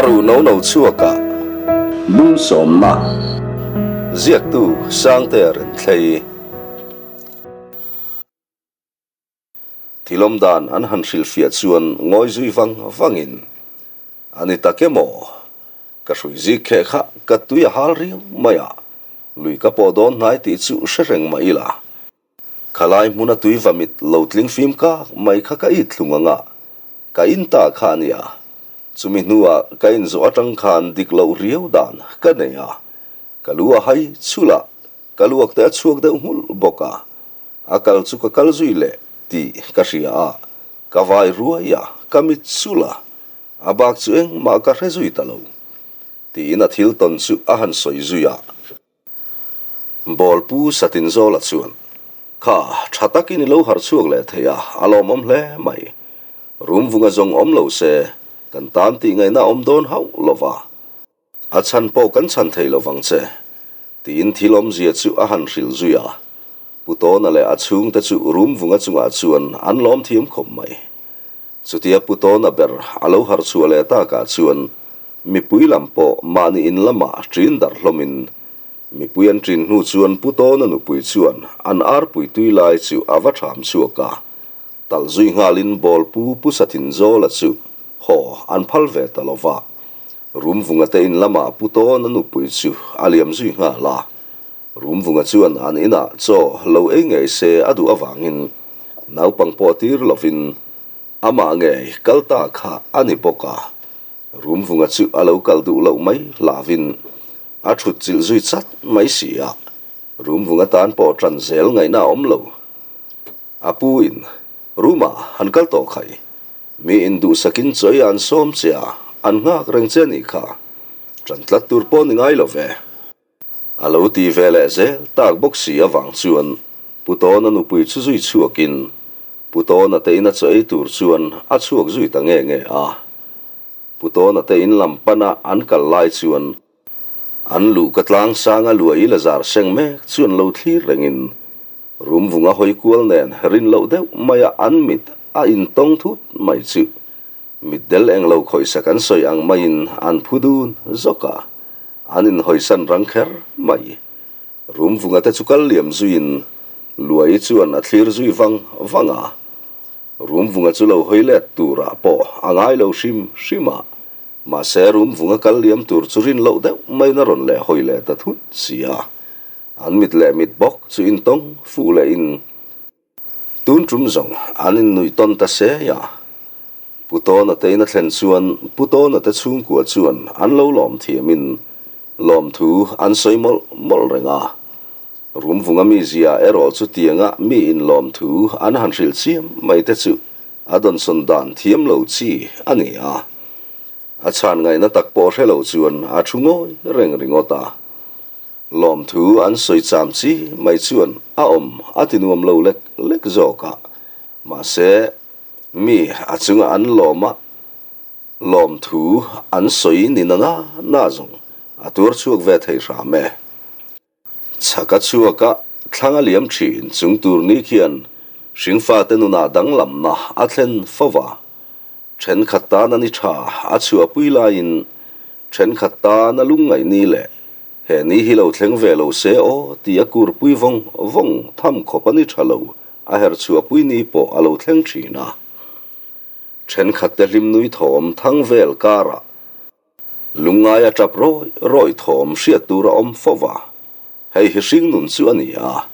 ruh no no chhuak a. Bung sawmna ziaktu Sangtea Renthlei. Thilawm dan an han hrilhfiah chuan ngawi zui vang vangin, A ni tak emaw? Ka hrui zik kheh kha ka tui a hal riau mai a, lui ka pawh dawn hnai tih chu hre reng mah ila. Khalai hmuna tui va mit lo tling fim kak mai kha ka it thlung ang a, ka in ta kha a nia. Chumi hnuah ka inzawh atang khan dik loh riau dan ka nei a, ka lu a hai chhulh a, ka luak te a chhuak deuh nghulh bawk a, a kal chu ka kal zui leh tih ka hria a, ka vai ruai a, ka mit chhulh a, a bak chu engmah ka hre zui ta lo tiin a thil tawn chu a han sawi zui a. Bawlpu Satinzawla chuan, Kha, tha takin i lo harh chhuak leh thei a, a lawmawm hle mai. Rumvunga zawng awm lo se, kan tan tih ngaihna awm dawn hauh lo va. A chhan pawh kan chhan thei lo vang che, tiin thil awmzia chu a han hrilh zui a. Pu Tawna leh a chhungte chu Rumvunga chungah chuan an lawm thiam khawp mai. Chutia Pu Tawna ber a lo harh chhuah leh takah chuan mipui lam pawh mahni in lamah ṭin darh hlawmin mipui an ṭin hnu chuan Pu Tawna nupui chuan an arpui tui lai chu a va ṭham chhuak a, Talh zui nghalin Bawlpu Pu Sathinzawla chu haw an phal ve ta lo va. Rumvunga te in lamah Pu Tawna nupui chu a liam zui nghal a. Rumvunga chuan an inah chaw lo ei ngei se a duh avangin naupang pawh tir lovin amah ngei kal ta kha a ni bawk a. Rumvunga chu a lo kal duh loh mai hlauhin a thut chilh zui chat mai si a. Rumvunga tan pawh ṭan zel ngaihna a awm lo. A pu in, Room ah han kal tawh khai. Mi in duhsakin chawi an sawm che a, an nghak reng che anih kha. Ṭan tlat tur pawh ni ngai lo ve. A lo ti ve leh zel tak bawk si avang chuan Pu Tawna nupui chu zui chhuakin Pu Tawna te ina chaw ei tur chuan a chhuak zui ta nge nge a. Pu Tawna te in lam pana an kal lai chuan An luh ka tlang sanga luai la zar seng mek chuan lo thlir rengin Rumvunga hawi kual nen rin loh deuh maia an mit a intawng thut mai chu mitdel englo khawihsak an sawi ang maiin an phu dun zawk a, an inhawisan rang kher mai. Rumvunga te chu kal liam zuiin Luai chuan a thlir zui vang vang a, Rumvunga chu lo hawi let turah pawh a ngai lo hrim hrim a, Mahse, Rumvunga kal liam tur chu rin loh deuh maiin a rawn leh hawi leh ta thut si a. An mit leh mit bawk chu intawng fuh lehin tun tum zawng an innuih tawn ta se a. Pu Tawna te in a thlen chuan Pu Tawna te chhungkua chuan an lo lawm thiamin lawmthu an sawi mawlh mawlh reng a. Rumvunga mizia erawh chu tianga mi inlawmthu an han hrilh chiam mai te chu A dawnsawn dan thiam lo chi a ni a, a chhan ngaihna tak pawh hre lo chuan a thu ngawi reng ringawt a. Lawmthu an sawi cham chi mai chuan a awm a ti nuam lo lek lek zawk a, mahse mi a chunga an lawm a, lawmthu an sawi ni na na na zawng a tuar chhuak ve thei hram e. Chhaka chhuaka thlang a liam thin chung tur ni khian hringfate nunah danglamna a thlen fo va. Thenkhat tana ni tha a chhuahpui laiin thenkhat tana lungngaih ni leh he ni hi lo thleng ve lo se aw tih a kurpui vawng vawng tham khawp a ni tha lo a herh chhuahpui ni pawh a lo thleng thin a. Thenkhatte hlimnui thawm thang vel karah Lungngaia tap rawi rawi thawm hriat tur a awm fo va, hei hi hringnun chu a ni a,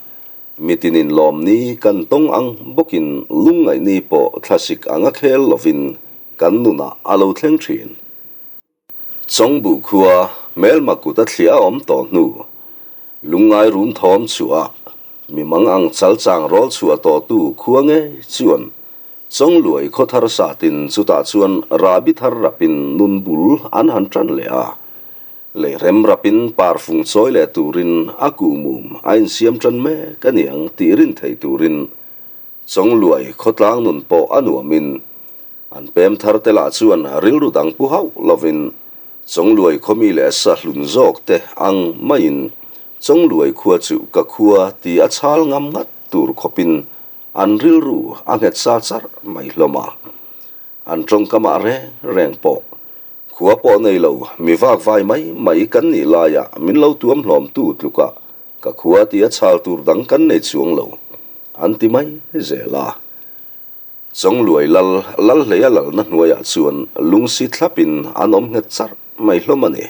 mitinin lawmni kan tawng ang bawkin lungngaihni pawh thlasik anga khel lovin kan nunah a lo thleng thin. Chawngbuh khua hmelma kut a thliah a awm tawh hnu, lungngai rum thawm chhuah mimang ang chal chang rawl chhuah tawhtu khua ngei chuan Chawngluai khaw thar satin chutah chuan rahbi thar rapin nun bul an han tan leh a. Leirem rapin parfung chawi leh turin a kuhmum a insiam tan mek a niang tih rin thei turin Chawngluai khawtlang nun pawh a nuamin an pem thar te lah chuan rilru dang pu hauh lovin Chawngluai khawmi leh sa hlun zawk te ang maiin Chawngluai khua chu ka khua ti a chhal ngam ngat tur khawpin An rilru a nghet sa char mai hlawm a, an tawngkamah reng reng pawh. Khua pawh nei lo, mi vak vai mai mai kan nih laia min lo tuam hlawmtu tluka ka khua tia chhal tur dang kan nei chuang lo, an ti mai zel a. Chawngluai lal Lalhleia lalna hnuaiah chuan lungsi thlapin an awm nghet charh mai hlawm a ni.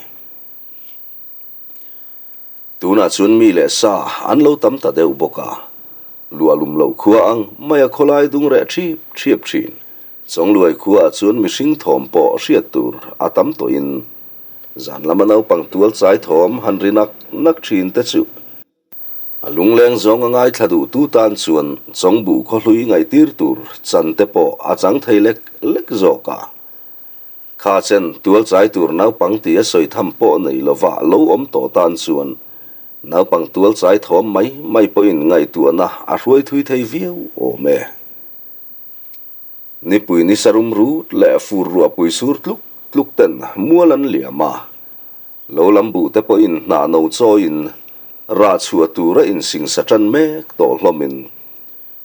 Tunah chuan mi leh sa an lo tam ta deuh bawk a, luahlum loh khua ang maia khawlai dung reh ṭhip ṭhiap ṭhin. Chawngluai khuaah chuan mihring thawm pawh hriat tur a tam tawhin zan lama naupang tual chai thawm han ri nak nak ṭhin te chu a lungleng zawng a ngaithla duhtu tan chuan Chawngbuh khawhlui ngaihtir tur chan te pawh a chang thei lek lek zawk a. Kha chen tual chai tur naupang ti a sawi tham pawh nei lova lo awm tawh tan chuan naupang tual chai thawm mai mai pawhin ngaihtuahna a hruai thui thei viau awm e. Nipui ni sarum rut leh fur ruahpui sur tluk tluk ten mual an liam a, lo lam buh te pawhin hnah no chawiin rah chhuah tura insingsa tan mek tawh hlawmin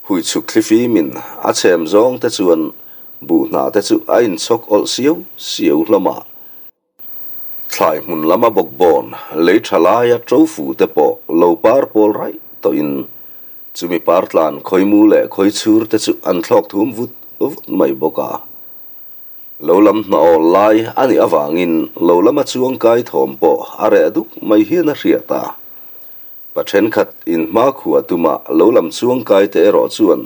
Hui chhuk thlifimin a chhem zawng te chuan buh hna te chu a inchhawk awlh siau siau hlawm a. Thlai hmun lama bawkbawn lei tha laia ṭo fuh te pawh lo par pawl raih tawhin chumi par tlan khawimu leh khawichhur te chu an thlawk thum vut vut mai bawk a. Lo lam hna awl lai a nih avangin lo lama chuangkai thawm pawh a reh duk mai hian a hriat a. Pa thenkhat in hmakhua tuma lo lam chuangkai te erawh chuan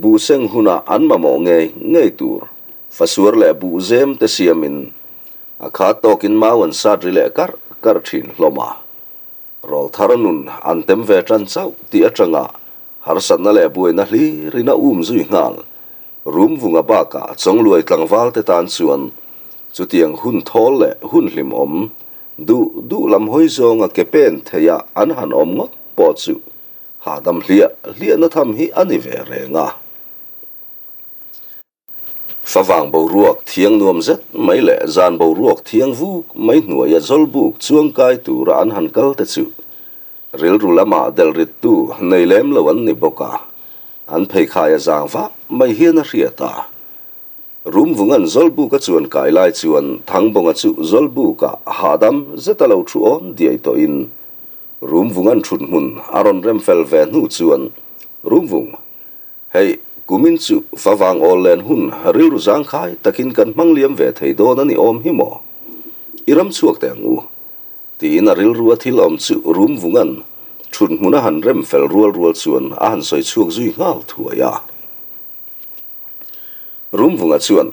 buh seng hunah an mamawh ngei ngei tur fasuar leh buh zem te siamin a khat tawkin mau an sat ri leh karh karh thin hlawm a. Rawlthar nun an tem ve tan chauh tih atanga harsatna leh buaina hlirin a um zui nghal. Rumvunga bakah Chawngluai tlangval te tan chuan chutiang hun thawl leh hun hlimawm duh duh lam hawi zawnga ke pen theia an han awm ngawt pawh chu hahdam hliah hliahna tham hi a ni ve reng a. Favang boruak thiang nuam zet mai leh zan boruak thiang vuk mai hnuaia zawlbuk chuangkai tura an han kal te chu Rilru lamah delhrittu nei lem lo an ni bawk a, an pheikhai a zang vah mai hian a hriat a. Rumvunga'n Zawlbuka chuan kai lai chuan Thangbawnga chu Zawlbuka hahdam zeta lo thu awn diai tawhin Rumvunga'n thuthmun a rawn rem fel ve hnu chuan, Rumvung, hei kumin chu favang awl len hun rilru zangkhai takin kan hmang liam ve thei dawn a ni awm hi maw? I ram chhuak teh ang u. Tiin a rilru a thil awm chu Rumvunga'n thut hmun a han rem fel rual rual chuan a han sawi chhuak zui nghal thuai a. Rumvunga chuan,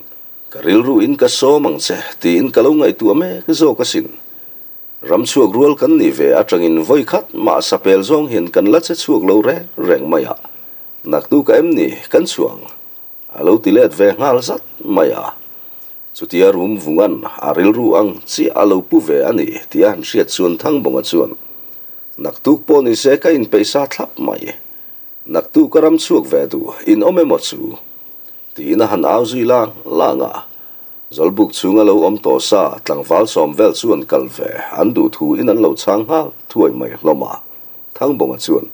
Ka rilru in ka sawm ang che tiin ka lo ngaihtuah mek zawk asin. Ram chhuak rual kan nih ve atangin vawi khat mah sapel zawng hian kan la che chhuak lo reng reng mai a, naktuk a em ni kan chhuang? A lo ti let ve nghal zat mai a. Chutia rum vungan a rilru ang chiah a lo pu ve a ni tih a han hriat chuan Thangbawnga chuan, Naktuk pawh ni se ka inpeih sa thlap mai. Naktuk a ram chhuak ve duh in awm emaw chu? tiin a han au zui lang lang a. Zawlbuk chhunga lo awm tawh sa tlangval sawm vel chuan kal ve an duh thu in an lo chhang nghal thuai mai hlawm a. Thangbawnga chuan,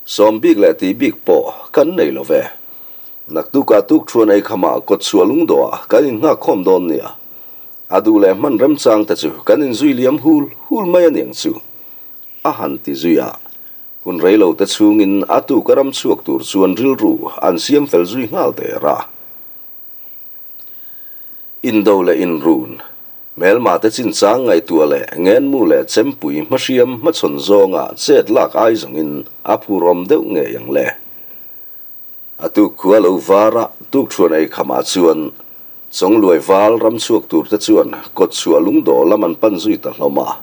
Sawm bik leh tih bik pawh kan nei lo ve. Naktukah tukthuan ei khamah kawtchhuah lungdawhah kan innghak khawm dawn nia. A duh leh hman remchang te chu kan inzui liam hul hul mai a niang chu. A han ti zui a. Hun rei lo te chhungin a tuk a ram chhuak tur chuan rilru an siam fel zui nghal der a. Indo leh inrun, hmelma te chinchang ngaihtuah leh ngenmu leh chempui hmahriam hmachhawn zawnga chet lak ai zawngin a phurawm deuh ngei ang le. A tuk khua lo var a, tukṭhuan ei khamah chuan Chawngluai val ramchhuak tur te chuan kawtchhuah lungdawh lam an pan zui ta hlawm a.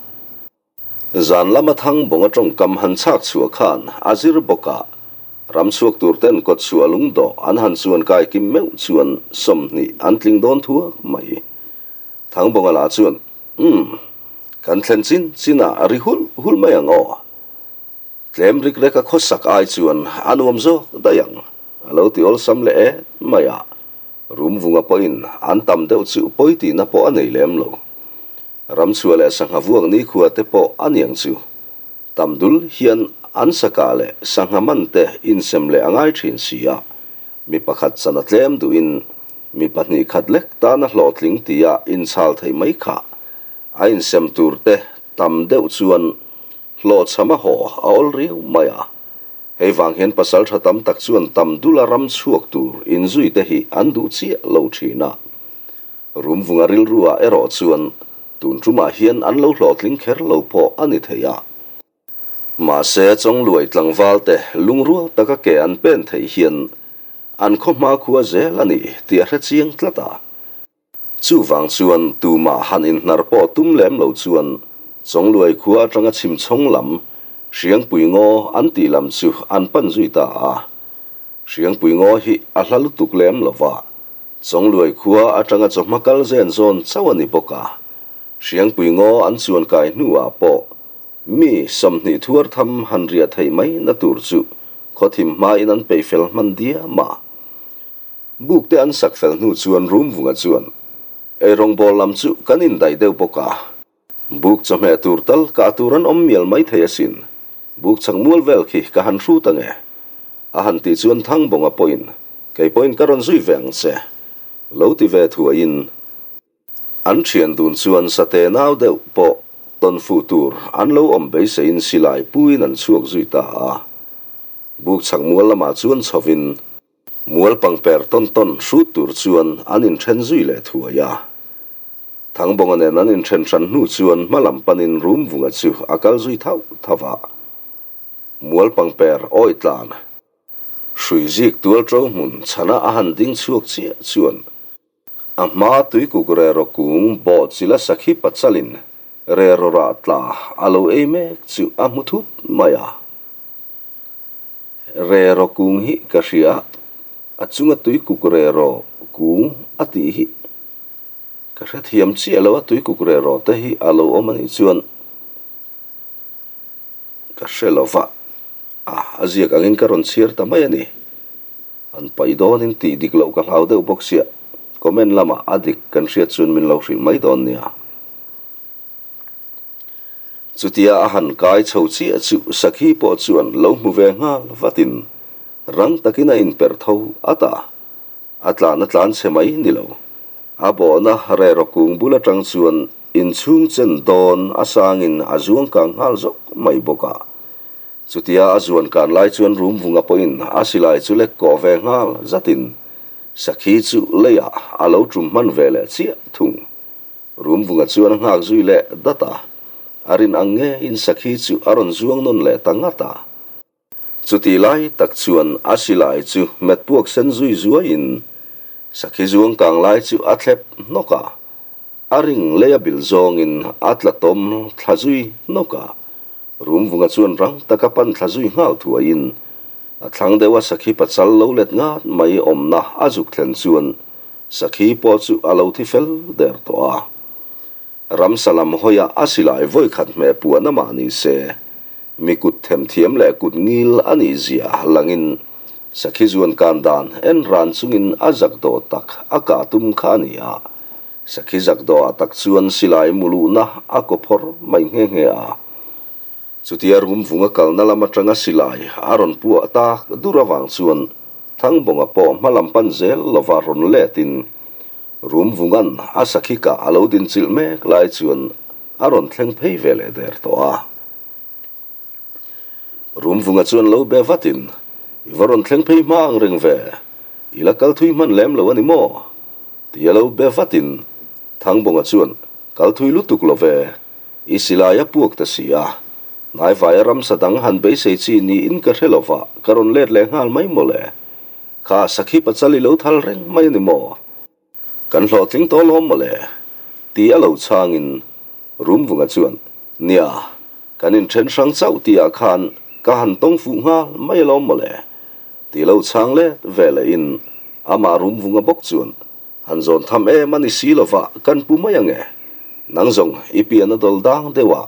Zan lama Thangbawnga tawngkam han chhak chhuah khan a zir bawk a, ram chhuak tur ten kawtchhuah lungdawh an han chuan kai kim meuh chuan 20 an tling dawn thuak mai. Thangbawnga lah chuan, Umm, kan thlen chin chinah a ri hulh hulh mai ang aw. Tlem rik reka khawsak ai chuan a nuam zawk daih ang, a lo ti awlsam leh et mai a. Rumvunga pawhin an tam deuh chu pawi tihna pawh a nei lem lo. Ramchhuah leh sangha vuak nikhua te pawh a niang chu. Tam dul hian an saka leh sangha man te insem leh a ngai thin si a, mi pakhat chan a tlem duhin Mi 2 khat lek tana hlawhtling tia inchhal theih mai kha a insem tur te tam deuh chuan hlawhchham a haw a awl riau mai a. Hei vang hian pasal tha tam tak chuan tam dula ram chhuak tur inzui te hi an duh chiah lo thin a. Rumvunga rilruah erawh chuan tun tumah hian an lo hlawhtling kher lo pawh a ni thei a. Mahse, Chawngluai tlangvalte lungrual taka ke an pen theih hian an khaw hmakhua zel a ni tih a hre chiang tlat a. Chuvang chuan tumah han inhnar pawh tum lem lo chuan Chawngluai khua atanga chhimchhawng lam Hriangpui ngaw an tih lam chu an pan zui ta a. Hriangpui ngaw hi a hla lutuk lem lo va, Chawngluai khua atanga chawhma kal zen zawn chauh a ni bawk a. Hriangpui ngaw an chuan kai hnuah pawh Mi 20 thuar tham han riah theih mai na tur chu khawthim hmain an peih fel hman diam a. Buk te an sak fel hnu chuan Rumvunga chuan, Eirawngbawl lam chu kan indaih deuh bawk a. Buk chawhmeh tur tal kah tur an awm mial mai thei asin. Buk chak mual vel khi ka han hrut ange. A han tih chuan Thangbawnga pawhin, Kei pawhin ka rawn zui ve ang che. Lo ti ve thuaiin. An thian dun chuan sate nau deuh pawh tawn fuh tur an lo awm beiseiin silai puiin an chhuak zui ta a. Buk chhak mual lamah chuan chhovin mual pangper tawn tawn hrut tur chuan an inthen zui leh thuai a. Thangbawnga nen an inthen hran hnu chuan hma lam panin Rumvunga chu a kal zui thauh thauh a. Mual pangper awi tlan hrui zik tual ṭo hmun chhana a han ding chhuak chiah chuan A hma tuikuk reraw kung bawh chila sakhi pachalin reraw rah tla a lo ei mek chu a hmu thut mai a. Reraw kung hi ka hria, a chunga tuikuk reraw kung a tih hi ka hrethiam chiah lo a, tuikuk reraw te hi a lo awm a nih chuan ka hre lo va, a ziak angin ka rawn chhiar ta mai a ni. An paih dawnin tih dik loh ka hlau deuh bawk sia, comment lamah a dik kan hriat chuan min lo hrilh mai dawn nia. Chutia a han kai chho chiah chu Sakhi pawh chuan lo hmu ve nghal vatin rang takin a inperh tho at a, a tlan a tlan chhe mai ni lo. A bawhna reraw kung bul atang chuan inchhung chen dawn a sangin a zuang kang nghal zawk mai bawk a. Chutia a zuan kan lai chuan Rumvunga pawhin a silai chu lek kawh ve nghal zatin Sakhi chu leiah a lo tum hman ve leh chiah thung. Rumvunga chuan a nghak zui leh dat a, a rin ang ngeiin Sakhi chu a rawn zuang nawn leh ta ngat a. Chutih lai tak chuan a silai chu hmet puak sen zui zuaiin Sakhi zuang kang lai chu a thlep hnawk a, a ring lei a bil zawngin a tla tawm thla zui hnawk a. Rumvunga chuan rang taka pan thla zui nghal thuaiin a thlang deuha sakhi pachal lo let ngat mai awmna a zuk thlen chuan sakhi pawh chu a lo thi fel der tawh a. Ramsa lam hawiah a silai vawikhat hmeh puan amah ni se, mi kut themthiam leh kut ngil a nih zia langin sakhi zuan kan dan en ran chungin a zak dawh tak a kah tum kha a ni a. Sakhi zak dawhah tak chuan silai muluhna a kaw phawr mai nghe nghe a. Chutia Rumvunga kalna lam atanga silai a rawn puah tak dur avang chuan Thangbawnga pawh hma lam pan zel lova rawn letin Rumvunga'n a sakhi kah a lo dinchilh mek lai chuan a rawn thleng phei ve leh der tawh a. Rumvunga chuan lo be vatin, I va rawn thleng phei hma ang reng ve, i la kal thui hman lem lo a ni maw? Ti a lo be vatin, Thangbawnga chuan, Kal thui lutuk lo ve, i silai a puak ta si a, hnaivaia ramsa dang han beisei chi niin ka hre lo va, ka rawn let leh nghal mai mawle. Kha sakhi pachal i lo thal reng mai a ni maw? Kan hlawhtling tawh lawm mawle, ti a lo chhangin Rumvunga chuan, Nia, kan inthen hrang chauh tihah khan ka han tawng fuh nghal mai alawm mawle, ti lo chhang let ve lehin amah Rumvunga bawk chuan, Han zawn tham em a ni si lova kan pu mai ange, nang zawng i pian a dawl dang deuh a,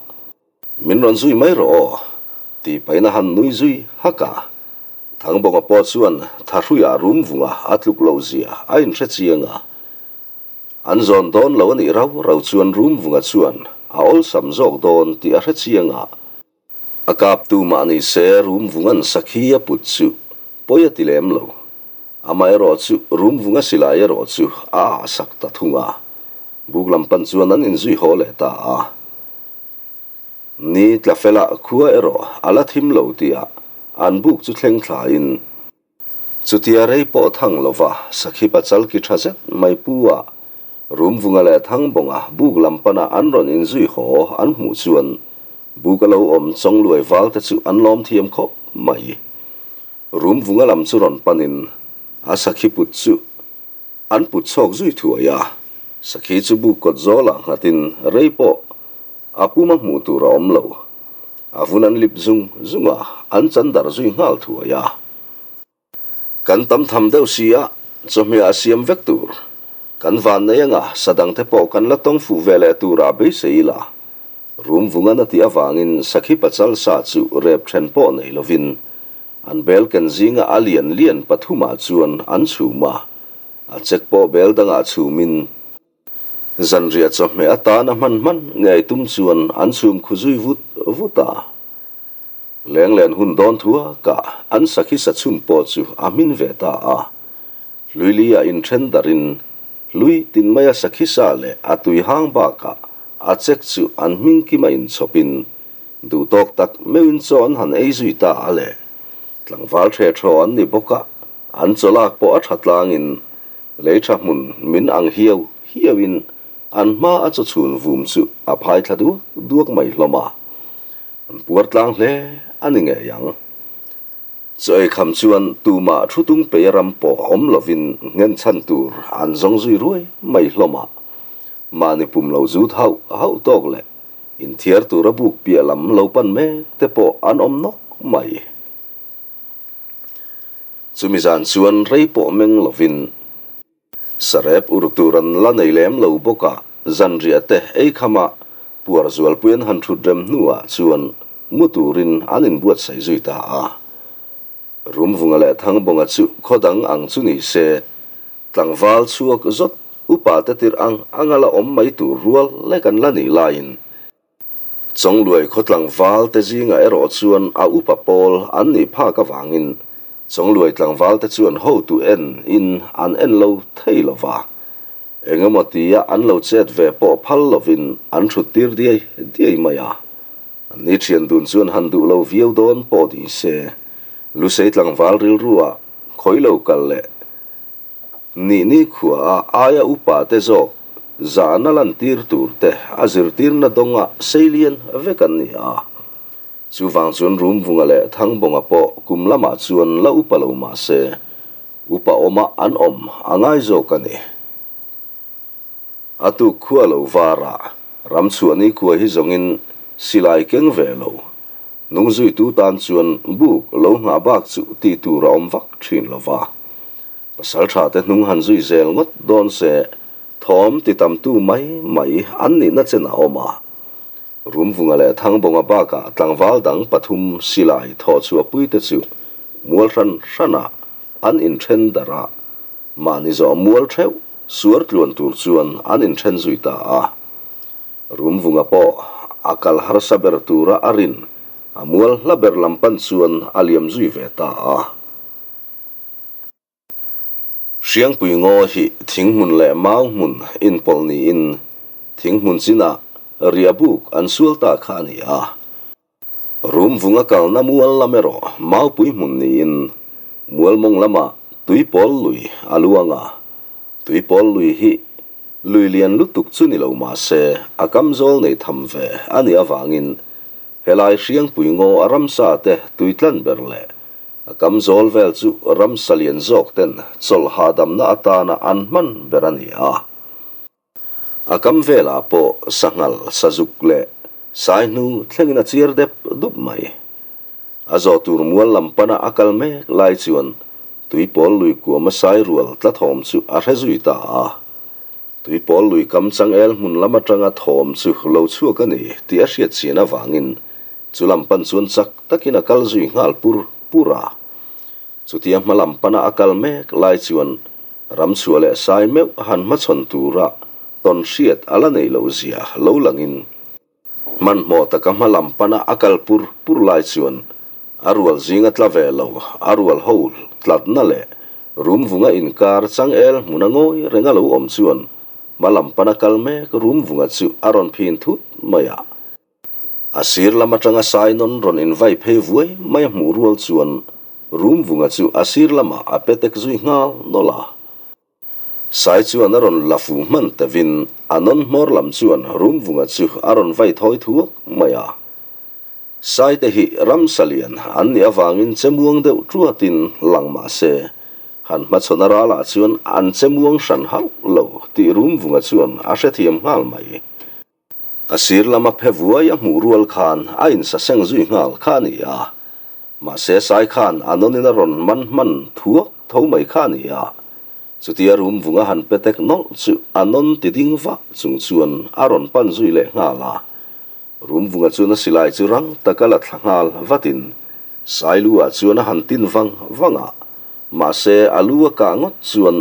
Min rawn zui mai rawh aw, tih pahin a han nui zui hak a. Thangbawnga pawh chuan Thahruiah Rumvunga a tluk loh zia a inhre chiang a. An zawn dawn lo a nih rau rau chuan Rumvunga chuan a awlsam zawk dawn tih a hre chiang a. A kaptu mah ni se Rumvunga'n sakhi a put chu pawi a ti lem lo. Amaherawhchu, Rumvunga silai erawh chu a ah sak ta thung a. Buk lam pan chuan an inzui haw leh ta a. Ni tla fela khua erawh a la thim lo tihah an buk chu thleng thlain, Chutia rei pawh thang lova sakhi pachal ki tha zet mai pu a, Rumvunga leh Thangbawnga buk lam pana an rawn inzui haw an hmuh chuan buk a lo awm Chawngluai val te chu an lawm thiam khawp mai. Rumvunga lam chu rawn panin a sakhi put chu An put chhawk zui thuai a, sakhi chu buk kawt zawlah nghatin rei pawh a puma hmuh tur a awm lo. A vun an lip zung zung a, an chan darh zui nghal thuai a. Kan tam tham deuh si a, chawhmeh a siam vek tur. Kan van nei anga sa dangte pawh kan la tawng fuh ve leh turah beisei ila. Rum vungan a tih avangin sakhi pachal sa chu rep then pawh nei lovin an bel ken zinga a lian lian pathumah chuan an chhum a, a chek pawh bel dangah chhumin zanriah chawhmeh atana hman hman ngei tum chuan an chhum khu zui vut vut a. Lenglen hun dawn thuakah an sakhi sa chhum pawh chu a hmin ve ta a, Hluili a inthen darin hlui tin maia sakhi sa leh a tui hang bakah a chek chu an hming kima inchhawpin duhtawk tak meuhin chaw an han ei zui ta a le. Tlangval ṭhe ṭhaw an ni bawk a, an chaw lak pawh a ṭha tlangin lei ṭha hmun min ang hiau hiauin an hma a chaw chhun vum chu a phai thla duak duak mai hlawm a, an puar tlang hle a ni ngei ang. Chaw ei kham chuan tumah thu tung peia ram pawh awm lovin nghen chhan tur an zawng zui ruai mai hlawm a. Mahni pum lo zut hauh hauh tawk leh inthiar tura buk piah lam lo pan mek te pawh an awm nawk mai. Chumi zan chuan rei pawh meng lovin. Sarep ur tur an la nei lem lo bawk a, zanriah te ei khama puar zualpui an han thut rem hnuah chuan mu turin an inbuatsaih zui ta a. Rumvunga leh Thangbawnga chu khaw dang ang chu ni se, tlangval chhuak zawt upa te tirh ang anga la awm mai tur rual lek an la nih laiin, Chawngluai khaw tlangval te zingah erawh chuan a upa pawl an nih phak avangin Chawngluai tlangval te chuan hotu en in an en lo thei lo va. Eng emaw tia an lo chet ve pawh phal lovin an thut tir diai diai mai a. An ni thian dun chuan han duh lo viau dawn pawh ni se, Lusei tlangval rilruah khawi lo kal leh Nih ni khua a aia upa te zawk zahna lantir tur te a zirtirna dawnga seilian vek an ni a. Chuvang chuan Rumvunga leh Thangbawnga pawh kum lamah chuan la upa lo mah se, upa awma an awm a ngai zawk a ni. A tuk khua lo varah ramchhuah ni khua hi zawngin silai keng ve lo. Nungzuitu tan chuan buk lo nghah bak chu tih tur a awm vak thin lo va. Pasaltha te hnung han zui zel ngawt dawn se thawm ti tamtu mai mai an nihna chen a awm a. Rumvunga leh Thangbawnga bakah tlangval dang pathum silai thawhchhuah puite chu mual hran hranah an inthen darh a, Mahni zawh mual theuh suar tluan tur chuan an inthen zui ta a. Rumvunga pawh a kal harsa ber tura a rin a mual hla ber lam pan chuan a liam zui ve ta a. Hriangpui ngaw hi thinghmun leh mau hmun inpawlh niin thinghmun chinah riahbuk an sual ta kha a ni a. Rumvunga kalna mual lam erawh maupui hmun niin Mualmawng lamah Tuipawl lui a luang a. Tuipawl lui hi lui lian lutuk chu ni lo mah se a kam zawl nei tham ve a nih avangin helai Hriangpui ngaw a ramsa te tui tlan ber leh a kam zawl vel chu ramsa lian zawk ten chawlh hahdamna atana an hman ber a ni a. A kam velah pawh sanghal, sazuk leh saihnu thlengin a chiar dep dup mai. A zawh tur mual lam pana a kal mek lai chuan tuipawl lui kuama sai rual tla thawm chu a hre zui ta a. Tuipawl lui kam changel hmun lam atanga thawm chu lo chhuak a ni tih a hriat chian avangin chu lam pan chuan chak takin a kal zui nghal pur pur a. Chutia hma lam pana a kal mek lai chuan ramchhuah leh sai meuh han hmachhawn tura tawn hriat a la nei loh zia lo langin hmanhmawh taka hma lam pana a kal pur pur lai chuan a rual zinga tla ve lo a rual ho tlatna leh. Rumvunga inkar changel hmuna ngawi renga lo awm chuan hma lam pana kal mek Rumvunga chu a rawn phin thut mai a. A sir lam atanga Sainawn rawn invai phei vuai mai a hmuh rual chuan Rumvunga chu a sir lamah a petek zui nghal nawlh a. Sai chuan a rawn la fu hman tevin a nawn hmawr lam chuan Rumvunga chu a rawn vai thawi thuak mai a. Sai te hi ramsa lian an nih avangin che muang deuh tuatin lang mah se, han hmachhawn a ralah chuan an che muang hran hauh lo tih Rumvunga chuan a hrethiam nghal mai. A sir lama phe vuai a hmuh rual khan a insaseng zui nghal kha a ni a, mahse Sai khan a nawnin a rawn man hman thuak tho mai kha a ni a, chutia rum vunga han pe tek nawlh chu a nawn ti ding vah chung chuan a rawn pan zui leh nghal a. Rum vunga chuan a silai chu rang taka la thla nghal vatin Sai lu ah chuan a han tin vang vang a, mahse a lu a kah ngawt chuan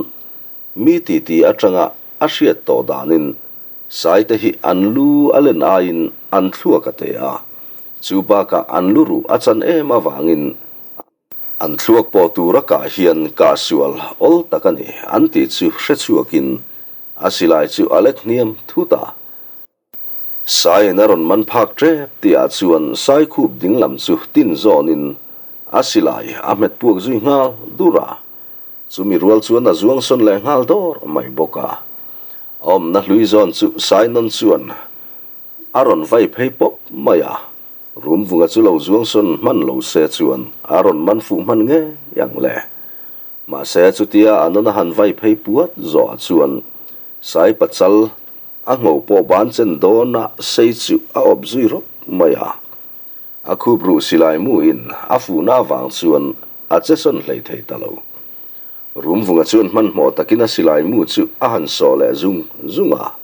Mi titi atanga a hriat tawh danin Saite hi an lu a len aiin an thluak a te a, chu bakah an lu ruh a chan em avangin an thluak pawh tura kah hian kah sual awl tak a ni an tih chu hre chhuakin a silai chu a lek hniam thut a. Saiin a rawn man phak tep tihah chuan Saikhup ding lam chu tin zawnin a silai a hmet puak zui nghal dur a, chumi rual chuan a zuang sawn leh nghal dawr mai bawk a. A awmna hlui zawn chu Sainawn chuan a rawn vai phei pawp mai a, Rumvunga chu lo zuang sawn hman lo se chuan a rawn man fuh hman ngei ang le. Mahse chutia a nawn a han vai phei puat zawhah chuan Sai pachal A ngho pawh ban chen dawnah sei chu a awp zui rawp mai a. A khup ruh silai mu in a fuhna avang chuan a che sawn hlei thei ta lo. Rumvunga chuan hmanhmawh takin a silai mu chu a han sawh leh zung zung a.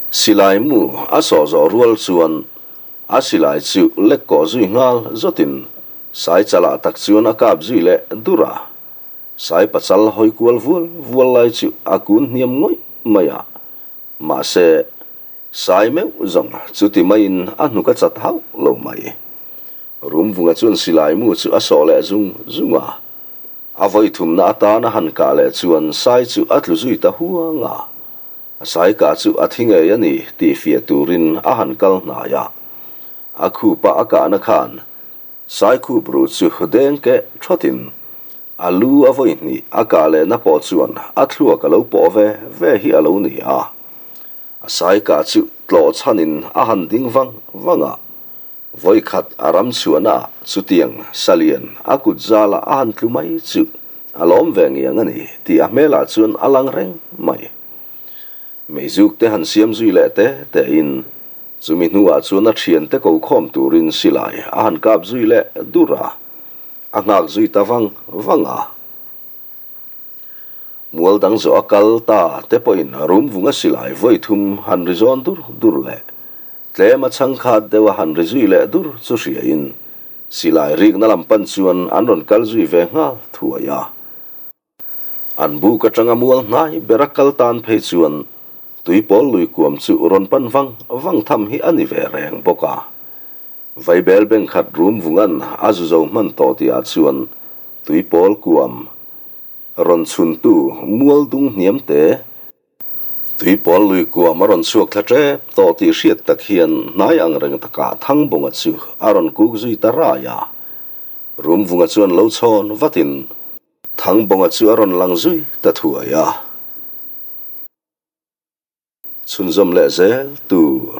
Silai mu a sawh zawh rual chuan a silai chu lek kawh zui nghal zawtin sai chalah tak chuan a kap zui leh dur a. Sai pachal hawi kual vual vual lai chu a kun hniam ngawih mai a, mahse, Sai meuh zawng chuti maiin a hnuk a chat hauh lo mai. Rumvunga chuan silai mu chu a sawh leh zung zung a, a vawi thumna atana han kah leh chuan Sai chu a tlu zui ta huang a, a Sai kah chu a thi ngei a ni tih fiah turin a han kal hnai a, a khupa a kahna khan Saikhup ruh chu deng keh thawtin a lu a vawi hnih a kah lehna pawh chuan a thluak a lo pawh ve ve hi a lo ni a. A sai kah chu tlawh chhanin a han ding vang vang a, vawi khat a ram chhuahna ah chutiang salian a kut zalah a han tlu mai chu a lawm ve ngiang a ni tih a hmelah chuan a lang reng mai. Meizuk te han siam zui leh te te in, chumi hnuah chuan a thiante ko khawm turin silai a han kap zui leh dur a, a nghak zui ta vang vang a. Mual dang zawh a kal ta te pawhin rumvunga silai vawi thum han ri zawn dur dur leh tlem a chhangkhat deuh a han ri zui leh dur chu hria in silai rikna lam pan chuan an rawn kal zui ve nghal thuai a. An buk atanga mual hnai bera kal tan phei chuan tuipawl lui kuam chu rawn pan vang vang tham hi a ni ve reng bawk a. Vaibel bengkhat rum vungan a zu zo hman tawh tihah chuan tuipawl kuam rawn chhuntu mual dung hniam te, Tuipawl lui kuam a rawn chhuak thla tep tawh tih hriat tak hian hnai ang reng takah Thangbawnga chu a rawn kuk zui ta rai a. Rumvunga chuan lo chhawn vatin Thangbawnga chu a rawn lang zui ta thuai a. Chhunzawm leh zel tur.